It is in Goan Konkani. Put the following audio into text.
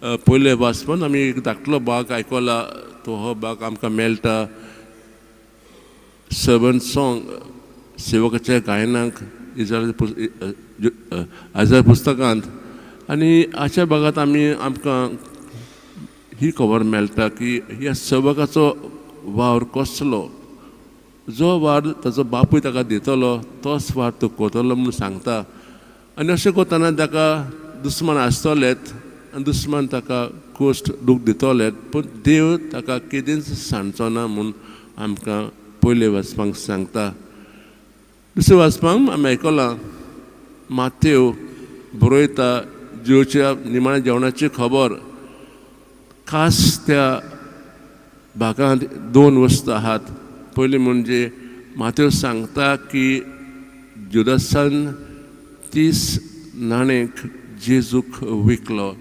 पयले वाचपान आमी एक धाकटलो भाग आयकला. तो हो भाग आमकां मेळटा सर्वंट सॉंग, सेवकाच्या गायनाक, इजाल आयजार पुस्तकांत. आनी हाच्या भागांत आमकां ही खबर मेळटा की ह्या सेवकाचो वावर कसलो. जो वावर ताचो बापूय ताका दितलो, तोच वावर तो करतलो म्हूण सांगता. आनी अशें करतना ताका दुस्मान आसतलेत आनी दुस्मान ताका कश्ट दूख दितलेत, पूण देव ताका केदींच सांडचो ना म्हूण आमकां पयले वाचपांक सांगता. दुसरें वाचपांक आमी आयकलां, मातेव बरयता जेजूच्या निमाण्या जेवणाची खबर. खास त्या भागांत दोन वस्तू आहात. पयलीं म्हणजे मातेव सांगता की जुदासान 30 नाणेक जेजूक विकलो.